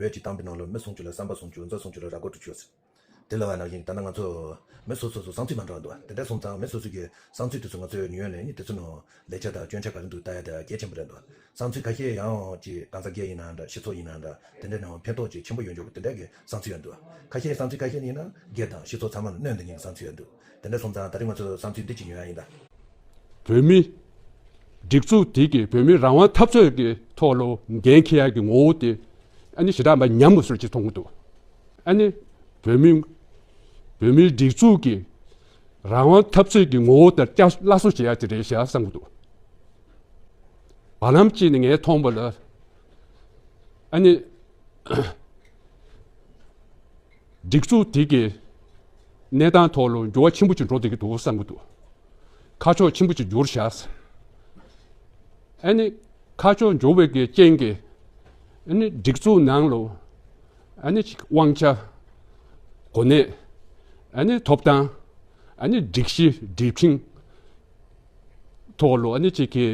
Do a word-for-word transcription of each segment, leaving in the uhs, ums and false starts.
བོད་ཀྱི་གཏམ་དཔེ་ནང་ལ་མི་སུམ་ཅུ་ལ་བསམ་པ་སུམ་ཅུ། མཛའ་སུམ་ཅུ་ལ་ར་མགོ་དྲུག་ཅུ་ཟེར། དེ་ལ་བ་ནང་བཞིན་ད་ལྟ་ང་ཚོ་མི་སོ་སོ་སོ་བསམ་ཚུལ་མ་འདྲ་བ་འདུག་དེ་འདྲ་སོང་ཙང་མི་སོ་སོ་གི་བསམ་ཚུལ་དེ་ཚོ་ང་ཚོས་ཉན་ནས་ནི་དེ་ཚོ་ནང་ལེགས་ཆ་དང་སྐྱོན་ཆ་ག་རེ་འདུག་ལྟ་ཡ་དེ་གལ་ཆེན་པོ་རེད་འདུག་བསམ་ཚུལ་ཁ་ཤས་ཡང་ཅིག་གང་ཟག་སྒེར་ཡིན་ནའང་འདྲ། སྤྱི་ཚོགས་ཡིན་ནའང་འདྲ། དེ་འདྲ་ནང་ཕན་ཐོགས་ཅིག་ཆེན་པོ་ཡོང་རྒྱུ་དེ་འདྲ་གི་བསམ་ཚུལ་ཡང་འདུག་ཁ་ཤས་བསམ་ཚུལ་ཁ་ཤས་ཡིན་ན་སྒེར་དང་སྤྱི་ཚོགས་ཚང་མ་ལ་གནོད་འདུག་ཉེན་བསམ་ཚུལ་ཡང་འདུག་དེ་འདྲ་སོང་ཙང་ད་རེས་ང་ཚོ་བསམ་ཚུལ་འདི་གཅིག་ཉོ་ཡ་ཡིན་ད། བོད་མི་སྒྲིག་འཛུགས་དེ་གིས་བོད་མིའི་རང་དབང་འཐབ་རྩོད་ཀྱི་ཐོག་ལ་འགན་འཁྱེར་ཡག་གི་ངོ་བོ་དེ་ཨ་ནི་ཞེ་དྲག་མ་ཉམས་དགོས་སྲོལ་ཅིག་མཐོང་གི་འདུག་ཨ་ནི་བོད་མི་བོད་མིའི་སྒྲིག་འཛུགས་ཀྱི་རང་དབང་འཐབ་རྩོད་ཀྱི་ངོ་བོ་དེ་བསྐྱར་སླར་གསོ་བྱེད་ཡག་དེ་རེད་ཤག་བསམ་གི་འདུག་བར་ལམ་གཅིག་ནས་ངས་མཐོང་བ་ལ་ཨ་ནི། སྒྲིག་འཛུགས་དེ་གི་གནས་སྟངས་ཐོག་ལ་འགྱུར་བ་ཆེན་པོ་ཅིག་འགྲོ་བསྡད་ཀྱི་འདུག་བསམ་གྱི་འདུག་ཁ་ཕྱོགས་ཆེན་པོ་ཅིག་འགྱུར་བཞག་ཨ་ནི་ཁ་ཕྱོགས་འགྱུར་བའི་གི་རྐྱེན་གྱིས་ཨ་ནི་སྒྲིག་འཛུགས་ནང་ལ་ཨ་ནི་ཅིག་དབང་ཆ། གོ་གནས། ཨ་ནི་ཐོབ་ཐང་། ཨ་ནི་སྒྲིག་གཞི་སྒྲིག་ཁྲིམས་ཐོག་ལ་ཨ་ནི་ཅིག་གི་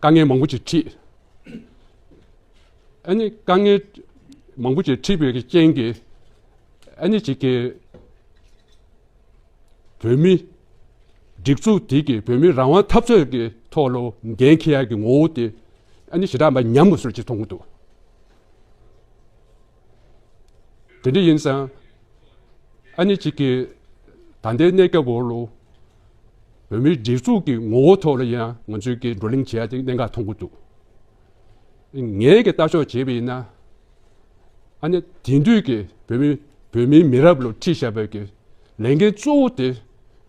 དཀའ་ངལ་མང་པོ་ཅིག་འཕྲད། ཨ་ནི་དཀའ་ངལ་མང་པོ་ཅིག་འཕྲད་པའི་རྐྱེན་གྱིས་ཨ་ནི་ཅིག་གི་བོད་མི་སྒྲིག་འཛུགས་དེ་གིས་བོད་མིའི་རང་དབང་འཐབ་རྩོད་ཀྱི་ཐོག་ལ་འགན་འཁྱེར་ཡག་གི་ངོ་བོ་དེ་ཨ་ནི་ཞེ་དྲག་མ་ཉམས་དགོས་སྲོལ་ཅིག་མཐོང་གི་འདུག་དེ་འདྲ་ཡིན་ཙང་ཨ་ནི་གཅིག་གིས་ད་ལྟའི་གནས་སྐབས་འོག་ལ་བོད་མིའི་སྒྲིག་འཛུགས་ཀྱི་ངོ་བོ་ཐོག་ལ་ཡང་ང་ཚོས་ཀྱི་བགྲོ་གླེང་བྱེད་ཡ་དེ་གནད་འགག་མཐོང་གི་འདུག་ངས་ཀྱི་ལྟ་ཕྱོགས་བྱས་པ་ཡིན་ན་ཨ་ནི་དེང་དུས་ཀྱི་བོད་མི་བོད་མིའི་མི་རབས་ལ་ཁྲིད་བཞག་པའི་གི་ལས་འགན་གཙོ་བོ་དེ་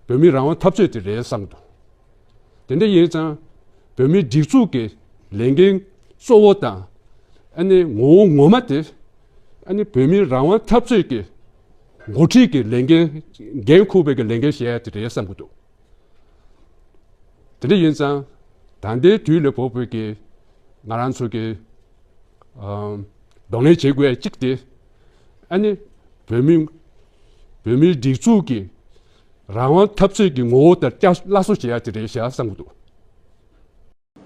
བོད་མིའི་རང་དབང་འཐབ་རྩོད་དེ་རེད་བསམ་གི་འདུག་དེ་འདྲ་ཡིན་ཙང་བོད་མིའི་སྒྲིག་འཛུགས་ཀྱི་ལས་འགན་གཙོ་བོ་དང་ཨ་ནི་ངོ་བོ་ངོ་མ་དེ་ཨ་ནི་བོད་མིའི་རང་དབང་འཐབ་རྩོད་ཀྱི་འགོ་ཁྲིད་ཀྱི་ལས་འགན་འགན་འཁུར་བའི་གི་ལས་འགན་བཞེས་ཡ་དེ་རེད་བསམ་གི་འདུག་དེ་འདྲ་ཡིན་ཙང་ད་ལྟའི་དུས་ལ་བབ་པའི་གི་ང་རང་ཚོ་གི་ཨམ་གདོང་ལེན་བྱེད་དགོས་ཡ་གཅིག་དེ་ཨ་ནི་བོད་མི་བོད་མིའི་སྒྲིག་འཛུགས་ཀྱི་རང་དབང་འཐབ་རྩོད་ཀྱི་ངོ་བོ་དེ་བསྐྱར་སླར་གསོ་བྱེད་ཡ་དེ་རེད་ཤག་བསམ་གྱི་འདུག་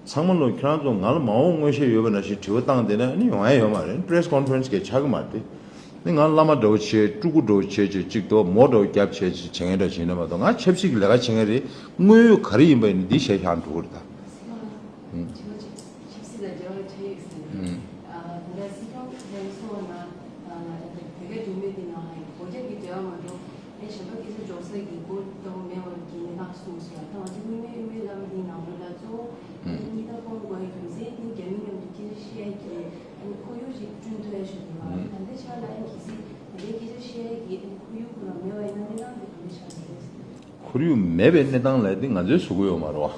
ཚང་མ་ལོ་ཁྱེད་རང་ཚོ་ང་ལ་མ་འོངས་མངོན་ཤེས་ཡོད་པ་ནང་བཞིན་དྲི་བ་བཏང་བསྡད་ན་ནི་ཡོང་ཡ་ཡོད་མ་རེད། པི་རེ་སི་ཀོན་ཕ་རེན་སི་གས་ཆགས་ཀྱི་མ་རེད། ནི་ང་བླ་མ་འདྲ་བོ་བྱས། སྤྲུལ་སྐུ་འདྲ་བོ་བྱས་བྱས་གཅིག་ཏུ་མོ་འདྲ་བོ་རྒྱབ་བྱས་བྱས་བྱེད་མཁན་འདྲ་བྱེད་ན་མ་གཏོགས། ང་ཆབ་སྲིད་ཀྱི་ལས་ཀ་བྱེད་མཁན་རེད། དངོས་ཡོད་ག་རེ་ཡིན་པ་ཡིན་ན་འདི་བཤད་ཤག་འགྲོ་གི་རེད་ད། ཆབ་སྲིད་ལ་འབྲེལ་བ་ཆགས་ཡོད་ཟེར། ཨ་ད་ལྟ་སྲིད་སྐྱོང་ལྷན་ཚོགས་ནང་ང་ད་ལྟ་བོད་སྐད་འགྲོ་མུས་དེ་ནང་ཧ་ཡིན་སྒོ་རྒྱབ་ཀྱི་འབྲེལ་བ་མ་འགྲོ། ཨེ་གཞན་པ་སྐད་ཆ་འཇོག་ས་གི་སྒོ་ལྟ་བུ་མེད་པར་གྱི་གནས་སྟངས་གསུངས་སོང་། ད་ང་ཚོ་དབུ་མའི་དབུ་མའི་བླ་མ་འདིའི་ནང་ལོགས་ལ་གཙོ་བོ་གཉིས་ཀ་སྤོང་དགོས་ཡ་རྒྱུ་མཚན་ནི་རྒྱ་མི་མཉམ་དུ་སྐད་ཆ་བཤད་ཡ་གི་ཁོར་ཡུག་ཅིག་བསྐྲུན་ཐུབ་ཡ་ཞིག་འདུག་ག་ད་ལྟའི་ཆ་ལ་ཨེ་གལ་སྲིད་ད་ལྟའི་སྐད་ཆ་བཤད་ཡ་གི་ཁོར་ཡུག་ཁོ་ན་མེད་པ་ཡིན་ན་གནས་སྟངས་འདི་ག་འདྲ་ཆགས་སྲིད། ཁོར་ཡུག་མེད་པའི་གནས་སྟངས་ལ་དེ་ང་ཚོས་བཟོ་གི་ཡོད་མ་རེད་བ།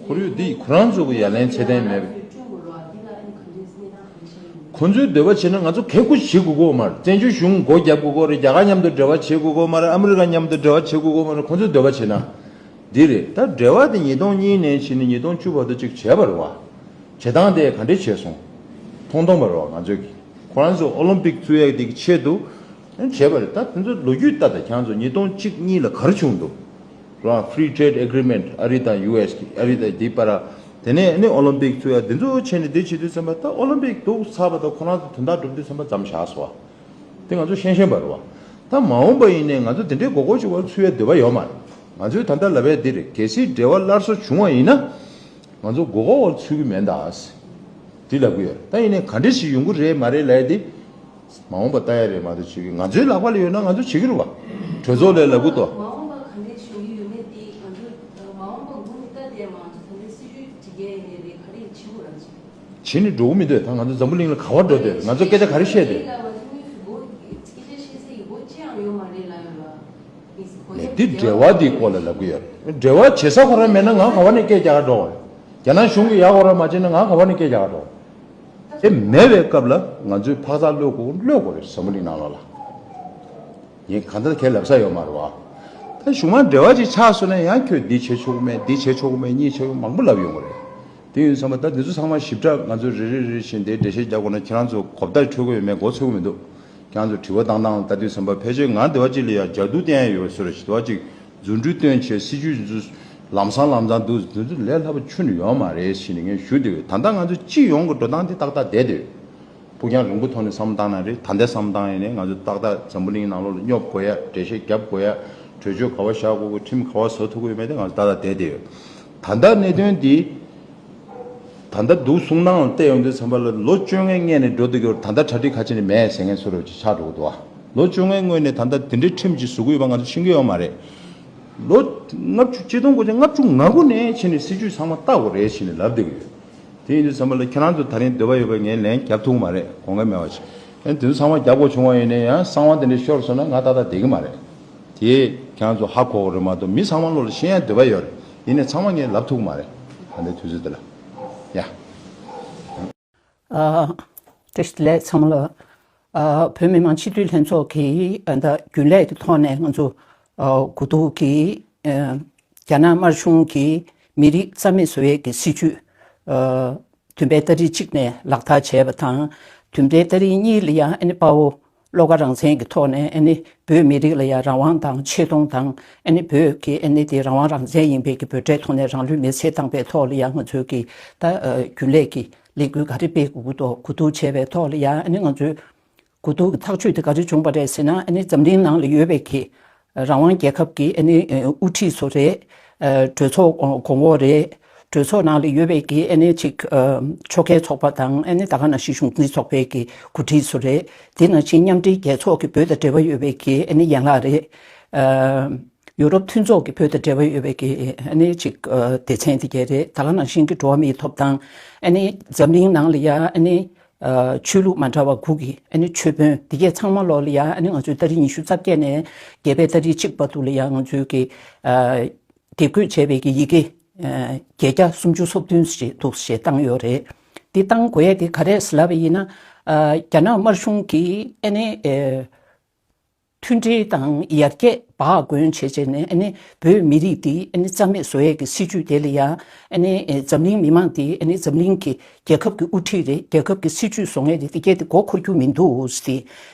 ཁོར་ཡུག་འདི་ཁོ་རང་ཚོ་གི་ཡ་ལན་ཚད་ལྡན་མེད་པ། ཁོ་ཚོའི་འདོད་པ་བྱས་ན་ང་ཚོ་ག་རེ་བྱེད་དགོས་ཀྱི་ཡོད་མ་རེད། བཙན་བྱོལ་གཞུང་སྒོ་རྒྱབ་དགོས་ཀྱི་ཡོད་རེད། རྒྱ་གར་མཉམ་དུ་འབྲེལ་བ་བྱེད་དགོས་ཀྱི་ཡོད་མ་རེད། ཨ་མི་རི་ཀ་མཉམ་དུ་འབྲེལ་བ་བྱེད་དགོས་ཀྱི་ཡོད་མ་རེད། ཁོ་ཚོའི་འདོད་པ་བྱས་ན། འདི་རེད། ད་འབྲེལ་བ་དེ་ཉིས་སྟོང་གཉིས་ནས་བྱས་ནས་ཉིས་སྟོང་བཅུ་བར་དུ་ཅིག་བྱས་པ་རེད་བ། བྱེད་སྟངས་དེ་ག་འདྲས་བྱས་སོང་། མཐོང་མཐོང་པ་རེད་བ། ང་ཚོས་ཀྱི་ཁོ་རང་ཚོ་ཨོ་ལིམ་པིག་བཙུགས་ཡག་དེ་གི་ཆེད་དུ་བྱས་པ་རེད། ད་དེ་ཚོ་ལོ་རྒྱུས་ལྟ་ད་ཁྱེད་རང་ཚོ་ཉིས་སྟོང་གཅིག་གཉིས་ལ་ག་རེ་བྱུང་འདུག་རང་Free Trade Agreement ཨ་རི་དང་ཡུ་ཨེས་ཀྱི་ཨ་རི་དང་དེའི་བར། དེ་ནས་ནི་ཨོ་ལིམ་པིག་བཙུགས་ཡ་དེ་ཚོ་བྱས་ནས་དེ་བྱེད་དུས་ཙམ་པ་ད་ཨོ་ལིམ་པིག་འདུག་ཚར་བ་དང་ཁོ་རང་ཚོ་དོན་དག་སྒྲུབ་དུས་ཙམ་པ་མཚམས་བཞག་སོང་བ། དེ་ང་ཚོ་ཤེས་ཤེས་པ་རེད་བ། ད་མ་འོངས་པ་ཡིན་ནའི་ང་ཚོ་དེ་འདྲའི་མགོ་སྐོར་ཅིག་བར་ཚུད་ཡ་འདོད་པ་ཡོད་མ་རེད། ང་ཚོས་ད་ལྟ་ལབ་ཡ་འདི་རེད། གལ་སྲིད་འབྲེལ་བ་སླར་གསོ་བྱུང་བ་ཡིན་ན། ང་ཚོ་མགོ་སྐོར་བར་ཚུད་ཀྱི་མེད་ད། དེ་ལབ་ཀྱི་ཡོད་རེད། ད་ཡིན་ནའི་ག་འདྲ་ཞིག་ཡོང་གི་རེད་མ་རེད་ལབ་ཡ་དེ། མ་འོངས་པ་ལྟ་ཡ་རེད་མ་གཏོགས་བྱེད་ཀྱི། ང་ཚོའི་ལག་པ་ལ་ཡོད་ན་ང་ཚོ་བྱེད་ཀྱི་རེད་བ། གྲོས་ཚོགས་ལ་ལབ་ཀྱི་འདུག་མ་འོངས་པ་ག་འདྲ་བྱུང་གི་ཡོད་མེད་དེ་ང་ཚོ་མ་འོངས་པ་སྒུག་ནས་ལྟ་བསྡད་མ་ང་ཚོ་ད་ལྟའི་སྲིད་ཇུས་སྒྲིག་ཡ་ཡིན་ནའི་རེད། ག་རེ་ཡིན་བྱེད་དགོས་རང་བྱེད། བྱེད་ནས་འགྲོ་གི་མི་འདུག་ད་ང་ཚོ་འཛམ་བུ་གླིང་ལ་ག་པར་འགྲོ་འདོད་རེད། ང་ཚོ་སྐད་ཆ་ག་རེ་བཤད་འདོད། སྐད་ཆ་བཤད་ས་ཡི་སྒོ་སྐད་ཆ་བཤད་ས་ཡི་སྒོ་ཅི་ཡང་ཡོད་མ་རེད་ལབ་ཡོད་ལ། ནས་འདི་འབྲེལ་བ་འདིའི་སྐོར་ལ་ལབ་ཀྱི་ཡོད་རེད། འབྲེལ་བ་བྱེད་ས་ཁོ་རང་མེད་ན་ང་ག་བ་ནས་སྐད་རྒྱག་ག་འགྲོ་བ་རེད། རྒྱ་ནག་གཞུང་གིས་ཡག་ཁོ་རང་མ་བྱེད་ན་ང་ག་བ་ནས་སྐད་རྒྱག་ག་འགྲོ་བ་རེད། དེ་མེད་པའི་སྐབས་ལ་ང་ཚོས་འཕག་འཚག་གློད་དགོས་གློད་དགོས་རེད། འཛམ་བུ་གླིང་ནང་ལོགས་ལ། ངས་གང་ལྟར་ཁས་ལབ་ས་ཡོད་མ་རེད་བ། ད་གཞུག་མ་འབྲེལ་བ་ཅིག་ཆགས་སོང་ན་ཡང་ཁྱོད་འདི་བྱེད་ཆོག་གི་མེད། འདི་བྱེད་ཆོག་གི་མེད། གཉིས་ཆོག་གི་མང་པོ་ལབ་ཡོང་གི་རེད། དེ་ཡིན་ཙང་ད་འདི་ཚོ་ཚང་མ་ཞིབ་ཕྲ་ང་ཚོ་རེ་རེ་རེ་བཞིན་དེ་འགྲེལ་བཤད་རྒྱག་དགོས་ན་ཁྱེད་རང་ཚོ་གོ་བརྡ་འཕྲོད་ཀྱི་ཡོད་མེད་མགོ་ཚོད་ཀྱི་མི་འདུག་ཁྱེད་རང་ཚོ་དྲི་བ་བཏང་སྟངས་ལ་ལྟ་དུས་ཙམ་པ་ཕལ་ཆེར་ང་འདི་བ་ཅིག་ལ་ཡང་འཇའ་དུ་བསྟན་ཡ་ཡོད་བཟོ་འདྲ་ཞིག་འདི་བ་ཅིག་རྫུ་འཕྲུལ་སྟོན་བྱས་སྲིད་ཇུས་འཛུགས་ལམ་སང་ལམ་སང་འདུག་འདི་ཚོ་ལས་སླ་པོ་ཁྱོན་ནས་ཡོད་མ་རེད་ཟེར་ནས་ངས་ཞུ་བསྡད་ཡོད། ད་ལྟ་ང་ཚོ་སྤྱི་ཡོངས་ཀྱི་འགྲོ་སྟངས་འདི་ཏག་ཏག་བསྡད་བསྡད་ཡོད། ཕུགས་རྒྱང་རིང་པོ་ཐོག་ནས་བསམ་བློ་བཏང་ན་རེད། ད་ལྟའི་བསམ་བློ་བཏང་ཡིན་ནའི་ང་ཚོ་ཏག་ཏག་འཛམ་བུ་གླིང་ནང་ལོགས་ལ་སྙོབ་དགོས་ཡ། འགྲེལ་བཤད་རྒྱབ་དགོས་ཡ། གྲོས་ཆོད་ག་བ་བཞག་དགོས་གི། ཁྲིམས་ག་བ་བཟོ་ཐུབ་གི་ཡོད་མེད་དེ་ང་ཚོ་ཏག་ཏག་བསྡད་བསྡད་ཡོད། ད་ལྟ་གནད་དོན་འདི། ད་ལྟ་འདུག་གསུང་སྟངས་བལྟས་ཡོང་དུས་ཙམ་པ་ལ་ལོ་བཅོ་ལྔའི་སྔོན་ནས་འགྲོ་འདུག་གི། ད་ལྟ་གྲ་སྒྲིག་ཁ་ཕྱེ་ནས་མེད་ཟེར་མཁན་ཚོ་རུ་ཅིག་ཆགས་འགྲོ་གི་འདུག་བ། ལོ་བཅོ་ལྔའི་སྔོན་ནས་ད་ལྟ་འདི་འདྲའི་ཁྲིམས་ཅིག་བཟོ་གི་ཡོད་པ་ང་ཚོ་ཤེས་ཀྱི་ཡོད་མ་རེད། ལོ་ལྔ་བཅུ་ཆིག་སྟོང་དགུ་བརྒྱ་ལྔ་བཅུ་ང་དགུ་ནས་ཕྱིན་ནས་སྲིད་ཇུས་ཚང་མ་ལྟ་དགོས་རེད་ཟེར་ནས་ལབ་བསྡད་ཀྱི་ཡོད། དེ་ཡིན་དུས་ཙམ་པ་ལ་ཁྱེད་རང་ཚོ་ད་རིང་འདོད་པ་ཡོད་པ་ངས་ལན་རྒྱབ་ཐུབ་ཀྱི་མ་རེད། དགོངས་འགལ་མེད་པ་ཞིག། ཡང་དེ་ཚོ་ཚང་མ་རྒྱབ་དགོས་བྱུང་བ་ཡིན་ན་ཡང་གསང་བ་དེ་འདྲ་ཤོར་སོང་ན་ང་ཏག་ཏག་བསྡད་ཀྱི་མ་རེད། དེ་ཁྱེད་རང་ཚོ་ཧ་གོ་དགོས་རེད་མ་གཏོགས་མི་ཚང་མ་ལོག་ལ་ཤེས་ཡ་འདོད་པ་ཡོད་རེད། ཡིན་ནའི་ཚང་མ་ངས་ལབ་ཐུབ་ཀྱི་མ་རེད། ད་ལྟའི་དུས་ཚོད་འདི་ལ། ཡ། ཨ། བཀྲ་ཤིས་བདེ་ལེགས་ཚང་མ་ལ། ཨ། བོད་མི་མང་སྤྱི་འཐུས་ལྷན་ཚོགས་ཀྱིས་ཨ་ད་རྒྱུན་ལས་ཀྱི་ཐོག་ནས་ང་ཚོ་ཨ་གོ་བསྡུར་གྱིས་ཨ་རྒྱ་ནག་དམར་གཞུང་གིས་མི་རིགས་རྩ་མེད་བཟོ་ཡས་ཀྱི་སྲིད་ཇུས་ཨ་བདུན་པའི་ཏ་རིག་གཅིག་ནས་ལག་བསྟར་བྱས་པ་དང་། བདུན་པའི་ཏ་རིག་གཉིས་ལ་ཡང་ཨ་ནི་དཔའ་བོ་བློ་དགའ་རང་བཙན་གྱི་ཐོག་ནས་ཨ་ནི་བོད་མི་རིགས་ལ་ཡང་རང་དབང་དང་ཆེ་མཐོང་དང་། ཨ་ནི་བོད་ཀྱི་ཨ་ནི་དེ་རང་དབང་རང་བཙན་ཡིན་པའི་གི་འབོད་སྒྲའི་ཐོག་ནས་རང་ལུས་མེར་སྲེག་བཏང་པའི་ཐོག་ལ་ཡང་ང་ཚོས་ཀྱི་ད་ཨ་རྒྱུན་ལས་ཀྱི་ལས་འགུལ་ག་རེ་སྤེལ་དགོས་ཀྱི་འདུག་གོ་བསྡུར་བྱས་པའི་ཐོག་ལ་ཡང་ཨ་ནི་ང་ཚོས་གོ་བསྡུར་གྱི་ཐག་གཅོད་དེ་ག་རེ་བྱུང་བ་རེད་ཟེར་ན། ཨ་ནི་འཛམ་གླིང་ནང་ལ་ཡོད་པའི་གི་རང་དབང་རྒྱལ་ཁབ་ཀྱི་ཨ་ནི་དབུ་ཁྲིད་ཚོ་རེད། གྲོས་ཚོགས་གོང་འོག་རེད། གྲོས་ཚོགས་ནང་ལ་ཡོད་པའི་གི་ཨ་ནི་ཅིག་ཕྱོགས་འགལ་ཚོགས་པ་དང་། ཨ་ནི་ད་ག་ནང་བཞིན་གཞུང་འཛིན་ཚོགས་པའི་གི་འགོ་ཁྲིད་ཚོ་རེད། དེ་ནང་བཞིན་མཉམ་འབྲེལ་རྒྱལ་ཚོགས་ཀྱི་བོད་དང་འབྲེལ་བ་ཡོད་པའི་གི་ཨ་ནི་ཡན་ལག་རེད། ཡུ་རོབ་མཐུན་ཚོགས་ཀྱི་བོད་དང་འབྲེལ་བ་ཡོད་པའི་གི་ཨ་ནི་ཅིག་སྡེ་ཚན་དེ་གས་རེད། ད་ག་ནང་བཞིན་གྱི་འགྲོ་བ་མིའི་ཐོབ་ཐང་། ཨ་ནི་འཛམ་གླིང་ནང་ལ་ཡ་ཨ་ནི་ཆོས་ལུགས་མ་འདྲ་བ་དགུ་གི་ཨ་ནི་ཆོས་དཔོན་དེ་གས་ཚང་མ་ལོག་ལ་ཡ་ཨ་ནི་ང་ཚོའི་ཏ་རིག་ཉི་ཤུ་རྩ་བརྒྱད་ནས་བརྒྱད་པའི་ཏ་རིག་གཅིག་བར་དུ་ལ་ཡ་ང་ཚོའི་གི་དེབ་འགོད་བྱས་པའི་གི་ཡི་གེ་བརྒྱད་བརྒྱ་སུམ་ཅུ་སོ་བདུན་ཞིག་འདུག་ཞེས་བཏང་ཡོད་རེད། འདི་བཏང་དགོས་ཡ་དེ་ག་རེ་ཟེར་ལབ་པ་ཡིན་ན། རྒྱ་ནག་དམར་གཞུང་གིས་ཨ་ནི། མཐུན་སྒྲིལ་དང་ཡར་རྒྱས་འབག་དགོས་བྱས་བྱས་ནས་ཨ་ནི་བོད་མི་རིགས་འདི་ཨ་ནི་རྩ་མེད་བཟོ་ཡས་ཀྱི་སྲིད་ཇུས་དེ་ལ་ཡ་ཨ་ནི་འཛམ་གླིང་མི་མང་འདི་ཨ་ནི་འཛམ་གླིང་གི་རྒྱལ་ཁབ་ཀྱི་དབུ་ཁྲིད་རེད། རྒྱལ་ཁབ་ཀྱི་སྲིད་ཇུས་བཟོ་མཁན་དེ་དེ་གས་དེ་མགོ་འཁོར་རྒྱུ་མི་འདུག་ཟེར།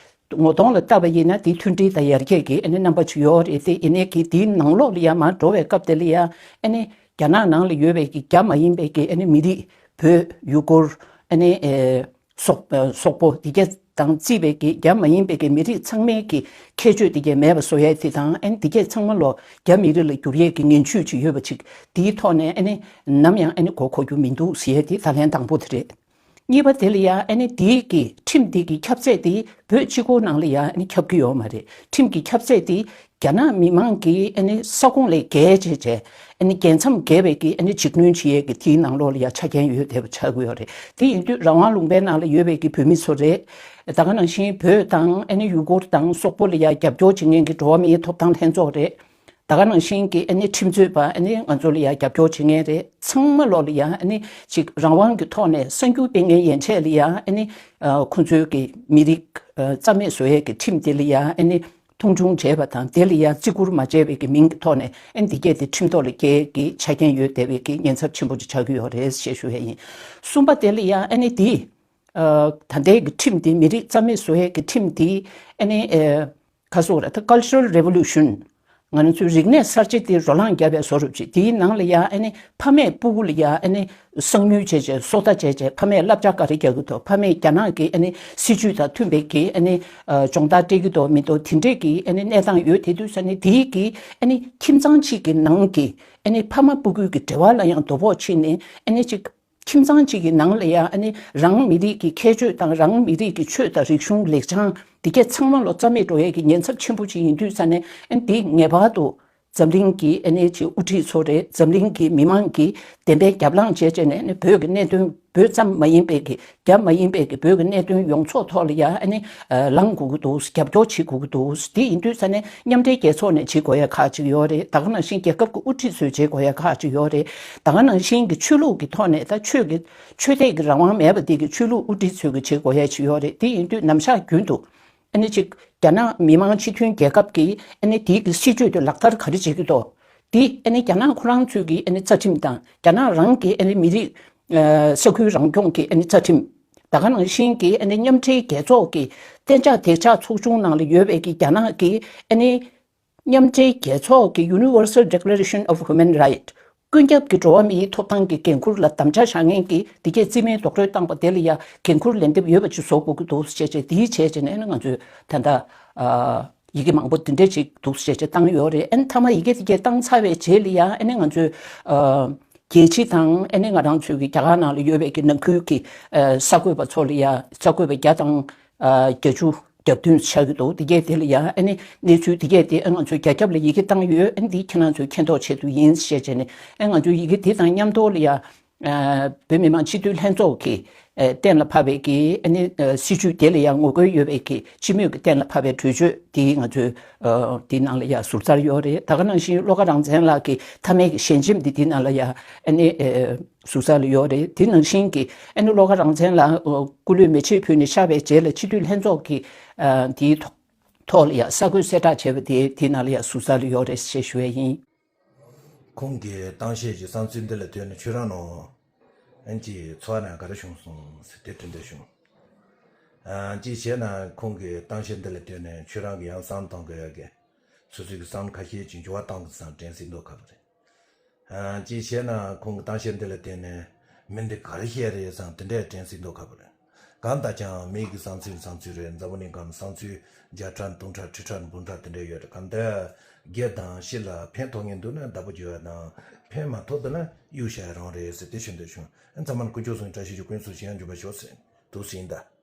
ངོ་གདོང་ལ་བལྟས་པ་ཡིན་ན་དེ་མཐུན་སྒྲིལ་དང་ཡར་རྒྱས་ཀྱི་ཨ་ནི་རྣམ་པ་ཅིག་ཡོད་རེད། དེ་ཡིན་ནའི་གི་དེའི་ནང་ལོགས་ལ་ཡ་མར་འགྲོ་བའི་སྐབས་དེ་ལ་ཡ་ཨ་ནི་རྒྱ་ནག་ནང་ལ་ཡོད་པའི་གི་རྒྱ་མ་ཡིན་པའི་གི་ཨ་ནི་མི་རིགས་བོད་ཡུ་གུར་ཨ་ནི། སོག་སོག་པོ་དེ་གས་དང་བརྩིས་པའི་གི་རྒྱ་མ་ཡིན་པའི་གི་མི་རིགས་ཚང་མའི་གི་ཁྱད་ཆོས་དེ་གས་མེད་པ་བཟོ་ཡས་དེ་དང་། ཨ་ནི་དེ་གས་ཚང་མ་ལོ་རྒྱ་མི་རིགས་ལ་བསྒྱུར་ཡས་ཀྱི་ངན་ཇུས་ཅིག་ཡོད་པ་ཅིག་དེའི་ཐོག་ནས་ཨ་ནི་ནམ་ཡང་ཨ་ནི་མགོ་འཁོར་རྒྱུ་མི་འདུག་ཟེར་ཡས་དེ་ད་ལན་དང་པོ་དེ་རེད། གཉིས་པ་དེ་ལ་ཡ་ཨ་ནི་དེའི་གི་ཁྲིམས་དེ་གི་ཁྱབ་ཚད་དེ་བོད་གཅིག་པོ་ནང་ལ་ཡ་ཨ་ནི་ཁྱབ་ཀྱི་ཡོད་མ་རེད། ཁྲིམས་ཀྱི་ཁྱབ་ཚད་དེ་རྒྱ་ནག་མི་མང་གིས་ཨ་ནི་ས་ཁོངས་ལས་བརྒལ་བྱས་བྱས་ཨ་ནི་རྒྱལ་མཚམས་བརྒལ་བའི་གི་ཨ་ནི་འཇིགས་སྣོན་བྱེད་ཡས་ཀྱི་དེའི་ནང་ལོགས་ལ་ཡ་ཆ་རྐྱེན་ཡོད་བསྡད་པ་ཆགས་ཀྱི་ཡོད་རེད། དེ་ཡིན་དུས་རང་དབང་ལུང་པའི་ནང་ལ་ཡོད་པའི་གི་བོད་མི་ཚོ་རེད། ད་ག་ནང་བཞིན་བོད་དང་ཨ་ནི་ཡུ་གུར་དང་སོག་པོ་ལ་ཡ་རྒྱབ་སྐྱོར་བྱེད་མཁན་གྱི་འགྲོ་བ་མིའི་ཐོབ་ཐང་ལྷན་ཚོགས་རེད། ད་ག་ནང་བཞིན་གྱི་ཨ་ནི་ཁྲིམས་རྩོད་པ་ཨ་ནི་ང་ཚོ་ལ་ཡ་རྒྱབ་སྐྱོར་བྱེད་མཁན་རེད། ཚང་མ་ལོག་ལ་ཡ་ཨ་ནི་ཅིག་རང་དབང་གི་ཐོག་ནས་གསར་འགྱུར་སྤེལ་མཁན་ཡན་ཆད་ལ་ཡ་ཨ་ནི་ཁོང་ཚོའི་གི་མི་རིགས་རྩ་མེད་བཟོ་ཡས་ཀྱི་ཁྲིམས་དེ་ལ་ཡ་ཨ་ནི། མཐོང་ཆུང་བྱས་པ་དང་དེ་ལ་ཡང་བརྩི་བཀུར་མ་བྱས་པའི་གི་མིང་གི་ཐོག་ནས་ཨ་ནི་འདི་གས་དེ་ཁྲིམས་ཐོག་ལ་འཁྱེར་གི་ཆ་རྐྱེན་ཡོད་བསྡད་པའི་གི་ཉེན་ཚབས་ཆེན་པོ་ཅིག་ཆགས་ཀྱི་ཡོད་རེད་ཞེས་ཞུ་ཡ་ཡིན། གསུམ་པ་དེ་ལ་ཡང་ཨ་ནི་འདི་ཨ་ད་ལྟའི་གི་ཁྲིམས་འདི་མི་རིགས་རྩ་མེད་བཟོ་ཡས་གི་ཁྲིམས་འདི་ཨ་ནི་ཨ་ག་སོག་ར་ད་Cultural Revolution ང་རང་ཚོའི་རིག་གནས་གསར་བརྗེ་འདི་རོ་ལངས་བརྒྱབ་པའི་བཟོ་འདྲ་ཅིག་དེའི་ནང་ལ་ཡང་ཨ་ནི་ཕ་མས་སྤུ་གུ་ལ་ཡང་ཨ་ནི། གསང་མྱུལ་བྱས་བྱས་སོ་ལྟ་བྱས་བྱས་ཕ་མས་བསླབ་བྱ་ག་རེ་རྒྱག་གི་འདུག་ཕ་མས་རྒྱ་ནག་གི་ཨ་ནི་སྲིད་ཇུས་དང་མཐུན་པའི་གི་ཨ་ནི་སྦྱོང་བརྡར་སྤྲད་ཀྱི་འདུག་མི་འདུག་དེ་འདྲས་ཀྱི་ཨ་ནི་གནས་སྟངས་ཡོད། དེ་དུས་ས་ནི་དེའི་གི་ཨ་ནི་ཁྱིམ་ཚང་གཅིག་གི་ནང་གི་ཨ་ནི་ཕ་མ་སྤུ་གུའི་གི་འབྲེལ་བ་ལ་ཡང་དོ་ཕོག་ཕྱིན་ནས་ཨ་ནི་ཅིག་ཁྱིམ་ཚང་གཅིག་གི་ནང་ལ་ཡང་ཨ་ནི་རང་མི་རིགས་ཀྱི་ཁྱད་ཆོས་དང་རང་མི་རིགས་ཀྱི་ཆོས་དང་རིག་གཞུང་ལེགས་བྱང་དེ་གས་ཚང་མ་ལོ་རྩ་མེད་འགྲོ་ཡས་ཀྱི་ཉེན་ཚབས་ཆེན་པོ་ཅིག་ཡིན་དུས་ས་ནས་ཨ་ནི་དེ་ངེས་པར་དུ། འཛམ་གླིང་གི་ཨ་ནི་ཅིག་དབུ་ཁྲིད་ཚོ་རེད། འཛམ་གླིང་གི་མི་མང་གིས་བདེན་པའི་རྒྱབ་ལངས་བྱས་བྱས་ནས་ཨ་ནི་བོད་ཀྱི་གནད་དོན་བོད་ཙམ་མ་ཡིན་པའི་གི་རྒྱ་མ་ཡིན་པའི་གི་བོད་ཀྱི་གནད་དོན་ཡོངས་རྫོགས་ཐོག་ལ་ཡ་ཨ་ནི་ལངས་དགོས་ཀྱི་འདུག་རྒྱབ་སྐྱོར་བྱེད་དགོས་ཀྱི་འདུག་དེ་ཡིན་དུས་ས་ནས་མཉམ་འབྲེལ་རྒྱལ་ཚོགས་ནས་བྱེད་དགོས་ཡ་ཁག་ཅིག་ཡོད་རེད། ད་ག་ནང་བཞིན་རྒྱལ་ཁབ་ཀྱི་དབུ་ཁྲིད་ཚོས་བྱེད་དགོས་ཡ་ཁག་ཅིག་ཡོད་རེད། ད་ག་ནང་བཞིན་གྱི་ཆོས་ལུགས་ཀྱི་ཐོག་ནས་ད་ཆོས་ཀྱི་ཆོས་དད་ཀྱི་རང་དབང་མེད་པ་དེ་གི་ཆོས་ལུགས་དབུ་ཁྲིད་ཚོས་ཀྱི་བྱེད་དགོས་ཡ་ཅིག་ཡོད་རེད། དེ་ཡིན་དུས་ནམ་ཞག་རྒྱུན་དུ། ཨ་ནི་ཅིག་རྒྱ་ནག་མི་དམངས་སྤྱི་མཐུན་རྒྱལ་ཁབ་ཀྱིས་ཨ་ནི་དེའི་གི་སྲིད་ཇུས་དེ་ལག་བསྟར་ག་རེ་བྱེད་ཀྱི་འདུག་དེ་ཨ་ནི་རྒྱ་ནག་ཁོ་རང་ཚོའི་གི་ཨ་ནི་རྩ་ཁྲིམས་དང་རྒྱ་ནག་རང་གི་ཨ་ནི་མི་རིགས་ཨ་ས་ཁུལ་རང་སྐྱོང་གི་ཨ་ནི་རྩ་ཁྲིམས། ད་ག་ནང་བཞིན་གྱི་ཨ་ནི་མཉམ་འབྲེལ་རྒྱལ་ཚོགས་ཀྱི་གཏན་འཇགས་བདེ་འཇགས་ཚོགས་ཆུང་ནང་ལ་ཡོད་པའི་གི་རྒྱ་ནག་གི་ཨ་ནི་མཉམ་འབྲེལ་རྒྱལ་ཚོགས་ཀྱི་Universal Declaration of Human Right། ཀུན་ཁྱབ་ཀྱི་འགྲོ་བ་མིའི་ཐོབ་ཐང་གི་འགན་ཁུར་ལ་དམ་བཅའ་བཞག་མཁན་གྱི་དེ་གས་རྩིས་མེད་རྡོག་རོལ་བཏང་པ་དེ་ལ་ཡ་འགན་ཁུར་ལེན་འདེབས་ཡོད་པ་ཅིག་བཟོ་དགོས་ཀྱི་འདུག་ཟེར་བྱས་བྱས་དེའི་བྱས་བྱས་ནས་ཨ་ནི་ང་ཚོས་ད་ལྟ་ཨ་ཡི་གེ་མང་པོ་འདི་འདྲས་ཅིག་འདུག་ཟེར་བྱས་བྱས་བཏང་ཡོད་རེད། ཨ་ནི་མཐའ་མ་ཡི་གེ་དེ་གས་བཏང་ཚར་བའི་རྗེས་ལ་ཡ་ཨ་ནི་ང་ཚོས་ཨ་རྒྱལ་སྤྱི་དང་ཨ་ནི་ང་རང་ཚོའི་གི་རྒྱ་གར་ནང་ལ་ཡོད་པའི་གི་ནང་ཁུལ་གྱི་ཨ་གསར་འགོད་པ་ཚོ་ལ་ཡ་གསར་འགོད་པ་བརྒྱ་དང་ཨ་བརྒྱད་ཅུ་གྱ་བདུན་ཆགས་ཀྱི་འདུག་དེ་གས་དེ་ལ་ཡ་ཨ་ནི་གནས་ཚུལ་དེ་གས་དེ་ཨ་ང་ཚོས་རྒྱ་ཁྱབ་ལ་ཡི་གེ་བཏང་ཡོད། ཨ་ནི་འདི་ཁྱེད་རང་ཚོས་མཁྱེན་རྟོགས་ཆེད་དུ་ཡིན་ཞེས་བྱས་ནས་ཨ་ང་ཚོས་ཡི་གེ་དེ་དང་མཉམ་དུ་ལ་ཡ་ཨ་བོད་མི་མང་སྤྱི་འཐུས་ལྷན་ཚོགས་ཀྱིས་ཨ་གཏན་ལ་ཕབ་པའི་གི་ཨ་ནི་ཨ་སྲིད་བྱུས་དེ་ལ་ཡ་ངོ་རྒོལ་ཡོད་པའི་གི་སྤྱི་མོས་ཀྱི་གཏན་ལ་ཕབ་པའི་གྲོས་ཆོད་དེ་ང་ཚོས་ཨ་དེ་ནང་ལ་ཡ་ཟུར་ཚར་ཡོད་རེད། ད་ག་ནང་བཞིན་བློ་དགའ་རང་བཙན་ལགས་ཀྱི་མཐའ་མའི་གི་ཞལ་ཆེམས་དེ་དེ་ནང་ལ་ཡ་ཨ་ནི་ཨ་ཟུར་ས་ལ་ཡོད་རེད། དེ་ནང་བཞིན་གྱི་ཨ་ནི་བློ་དགའ་རང་བཙན་ལགས་སྐུ་ལུས་མེ་མཆོད་ཕུལ་ནས་གཤེགས་པའི་རྗེས་ལ་སྤྱི་འཐུས་ལྷན་ཚོགས་ཀྱི་ཨ་དེའི་ཐོག་ཐོག་ལ་ཡ་གསར་འགོད་གསལ་བསྒྲགས་བྱས་པ་དེ་དེ་ནང་ལ་ཡ་ཟུར་ས་ལ་ཡོད་རེད་ཞེས་ཞུ་ཡས་ཡིན། ཁོང་གི་གཏམ་བཤད་ཀྱི་བསམ་ཚུལ་འདི་ལ་ལྟོས་ནས་ཁྱོད་རང་ནང་ཨན་ཅི་ཚོར་བ་ན་ག་རེ་བྱུང་སོང་ཟེར་དེ་དྲི་འདོད་བྱུང་། ཨ་ཅི་བྱས་ན་ཁོང་གི་གཏམ་བཤད་འདི་ལ་ལྟོས་ནས་ཁྱོད་རང་གི་ཡང་བསམ་གཏོང་གི་ཡོད་གི་སོ་སོའི་གི་བསམ་ཁ་ཤས་ཀྱི་འགྱུར་བ་གཏོང་གི་བསམ་དྲན་སྲིད་མདོག་ཁ་པོ་རེད། ཨ་ཅི་བྱས་ན་ཁོང་གི་གཏམ་བཤད་འདི་ལ་བརྟེན་ནས་མི་འདི་ག་རེ་བཤད་རེད་བསམ་དེ་འདྲའི་དྲན་སྲིད་མདོག་ཁ་པོ་རེད། གང་ལྟར་ཀྱང་མི་གི་བསམ་ཚུལ་བསམ་ཚུལ་རེད། འཛམ་བུ་གླིང་སྒང་བསམ་ཚུལ་བརྒྱ་ཕྲག་སྟོང་ཕྲག་ཁྲི་ཕྲག་འབུམ་ཕྲག་དེ་འདྲ་ཡོད་རེད། གང་ལྟར་སྒེར་དང་སྤྱི་ལ་ཕན་ཐོགས་ངེས་འདུག་ན་བདག་པོ་རྒྱུ་བ་དང་ཕན་མ་ཐོགས་འདུག་ན་གཡུག་བཞག་རང་རེད་ཟེར་དེ་ཞུ་འདོད་བྱུང་། ཨ་ཚང་མ་ལ་ཀུན་སྤྱོད་སྲུང་བའི་བཀྲ་ཤིས་ཀྱི་ཀུན་སུ་ཞིང་ཡང་འཇུག་པར་ཤོག་ཟེར་འདུག་ཟིན་ད།